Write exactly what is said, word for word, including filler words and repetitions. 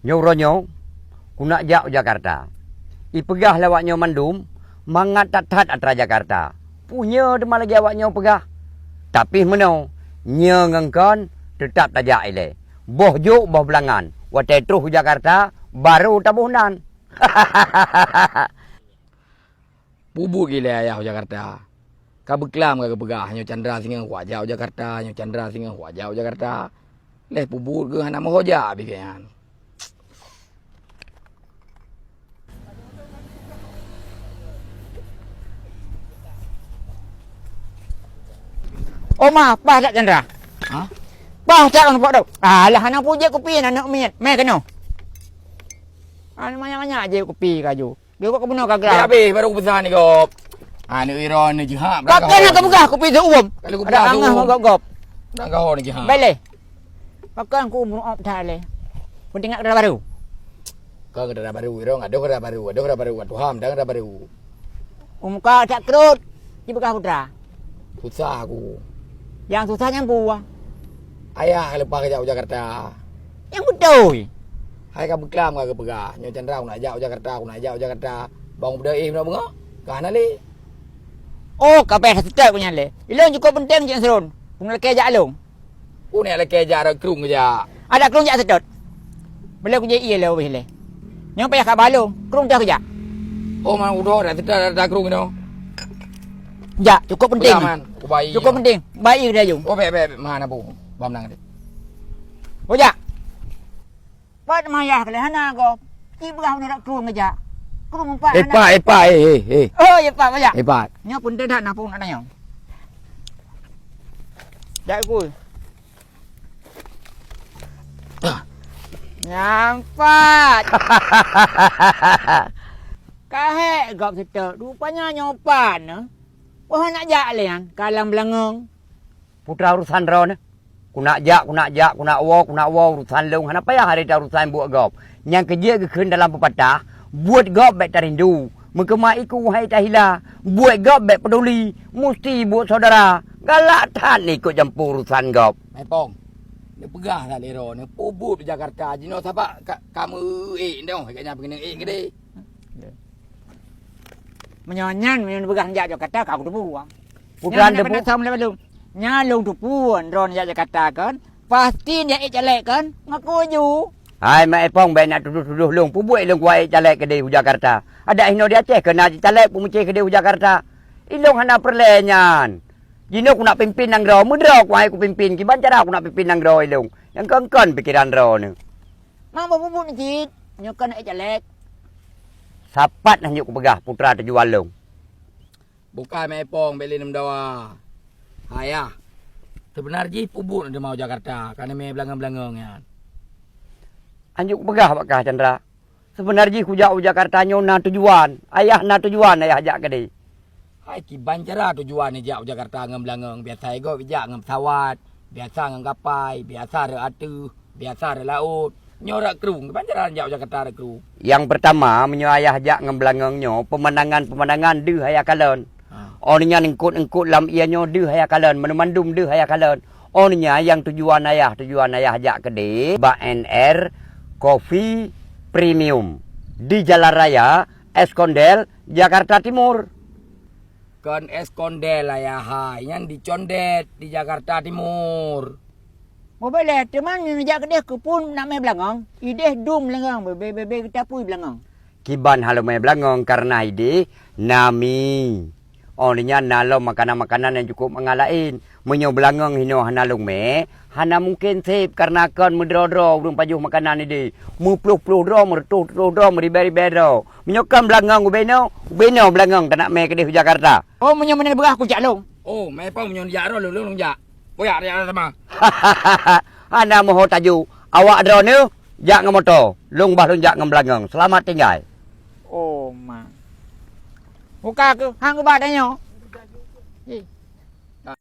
Nyoe uroe nyoe, kunak jak u Jakarta. Ipeugah lé awak nyoe mandum, mangat that-that atra Jakarta. Peue nyoe teuma lagée awak nyoe peugah. Tapi meunoe, nyoe ngon kon teutab tajak ilée. Boh jok boh beulangan, watée troh u Jakarta, barô taboh nan. Peubuet gilée ayah u Jakarta. Ka beuklam ka geupeugah, "Nyoe Chandra singoh kuajak u Jakarta, nyoe Chandra singoh kuajak u Jakarta." Leh peubuet geuh hana meuho jak bigée nyan. Oma, paih that Chandra? Hah? Paih that ngon pok dok. Alah, hana pujek kupi aneuk miet. Meh keunoe. Aneuk manyak-manyak jép kupi kaju. Dia kok keubunoe ka grab. Habéh baru kupesan ni, Gop. Ha, ni Ira ni jihad. Pakon ka peugah kupi seuuem. Kalau kupeugah seuuem. Ada angah gop-gop. Dah kau ni jihad. Baik leh. Pakon ku muap that leh. Penting nak kendaraan baru. Kau kendaraan baru, Ira. Ada kendaraan baru. Ada kendaraan baru. Tuhan, dah kendaraan baru. Muka tak kerut. Di bekas putra. Susah aku. Yang susah nyang buah. Ayah leupah jak u Jakarta. Nyang beutôi. Hai ka beuklam ka geupeugah, "Nyoe Chandra, aku nak jak u Jakarta, aku nak jak u Jakarta." Bang beudôh éh beungoh-beungoh, ka hana lé. Oh, ka payah seutôt ku nyan lé. Ilôn cukôp peunteng cit seurôn. Ku lakée jak lôn. Ku neuk lakée jak rot krueng jak. Adak krueng jak seutôt. Boleh ku jép ie lé ubeh lé. Nyoe payah ka balô, krueng dah kujak. Oh, man udah dah seutôt dah krueng inoe. Jak, cukôp peunteng. Udah, man. Ku bai. Cukôp peunteng. Bai ie dayung. Oh, bek, bek, bek. Mana bu? Bam nang deh. Ojak. Pat mayah keu lé hana gob. Ci beurah meunurot krueng geujak. Krueng empat hana. Epa, epa, eh, eh, eh. Oh, epa, bajak. Epa. Nyoe pun teudak na pun nak nyoe. Jak kui. Nyang pat. Ka hék gob seutôt. Rupanya nyoe pat na. Wah nak jak lé nyan. Ka lam beulangong. Putra urusan droeneuh. Kunak jak, kunak jak, kunak woe, kunak woe, urusan lôn hana payah harita urusan buet gob. Nyang keujeuet geukheun dalam peupatah, buet gob bék tarindu. Meukeumah iku hai tahila, buet gob bék peuduli, musti buet syedara. Galak that neukot jampu urusan gob. Mai Pong, neupeugah that lé droeneuh, peubuet di Jakarta jinoe sabab ka, ka meu-ék nyoe, ka nyan peukeunong ék keudeh. Meunyoe nyan, meunyoe neupeugah jak Jakarta, ka kuteupeue. Putra nyan teupeue. Nyan lôn teupeue, droeneuh jak Jakarta kon. Pasti jak ék caleg kon, ngaku ju. Hai, Mak Epong, bék nak tudoh-tudoh lôn. Peubuet lôn kuék ék caleg keudeh u Jakarta. Adak inoe di Aceh keu na caleg peumucéh keudeh u Jakarta. Ilôn hana peureulée nyan. Jinoe kunak pimpin nanggroe, meudroe kuhai kupimpin, kiban cara kunak pimpin nanggroe ilôn. Nyang kon-kon pikeran droeneuh. Mak bak bubuk ni cit, nyoe kon ék caleg. Sapat hana jeuet kupeugah putra tujuan lôn. Bukai Mak Epong bék lé neumeudawa. Ayah, seubeuna jih peubuet na teuma u Jakarta, ka neumé beulangong-beulangong nyan. Hana jeuet kupeugah bak kah Chandra. Seubeuna jih kujak u Jakarta nyoe na tujuan. Ayah na tujuan ayah jak keudeh. Hai kiban cara tujuan jak u Jakarta ngon beulangong, biasa gob jak ngon pesawat, biasa ngon kapai, biasa rot ateueh, biasa rot laôt. Nyoe rot krueng, kiban cara jak u Jakarta rot krueng. Nyang peurtama, meunyoe ayah jak ngon beulangong nyoe, peumandangan-peumandangan deuh ayah kalon. Ha. Oh nyan eungkot-eungkot lam ie nyoe deuh ayah kalon, banmandum deuh ayah kalon. Oh nyan nyang tujuan ayah, tujuan ayah jak keudeh bak N R Coffee Premium di Jalan Raya Eskondel, Jakarta Timur. Kon Eskondel ayah hai, nyan di Condet di Jakarta Timur. Mubaleh, teuma meunyoe jak keudeh keupeue nak mé beulangong, ideh dum beulangong, bebe-bebe geutapui beulangong. Kiban hana lôn mé beulangong kareuna ideh na mi. Oh nyan na lom makanan-makanan nyang cukup mangat laén. Meunyoe beulangong hinoe hana lôn mé, hana mungken sép kareuna kon meudroe-droe ureuëng pajoh makanan ideh. Meuploh-ploh droe, meureutôh-reutôh droe, meuribée-ribée droe. Meunyoe kon beulangong ubé inoe, ubé inoe beulangong tanak mé keudeh u Jakarta. Oh meunyoe meunan beurah kujak lôn. Oh, mé pang meunyoe jak droe lôn, lôn jak. Boyak jak sama. Hana meuho taju. Awak droeneuh jak ngon moto, lôn bah lôn jak ngon beulangong. Seulamat tinggai. Oh ma. Muka keuh hang ubat tanyoe. Ih.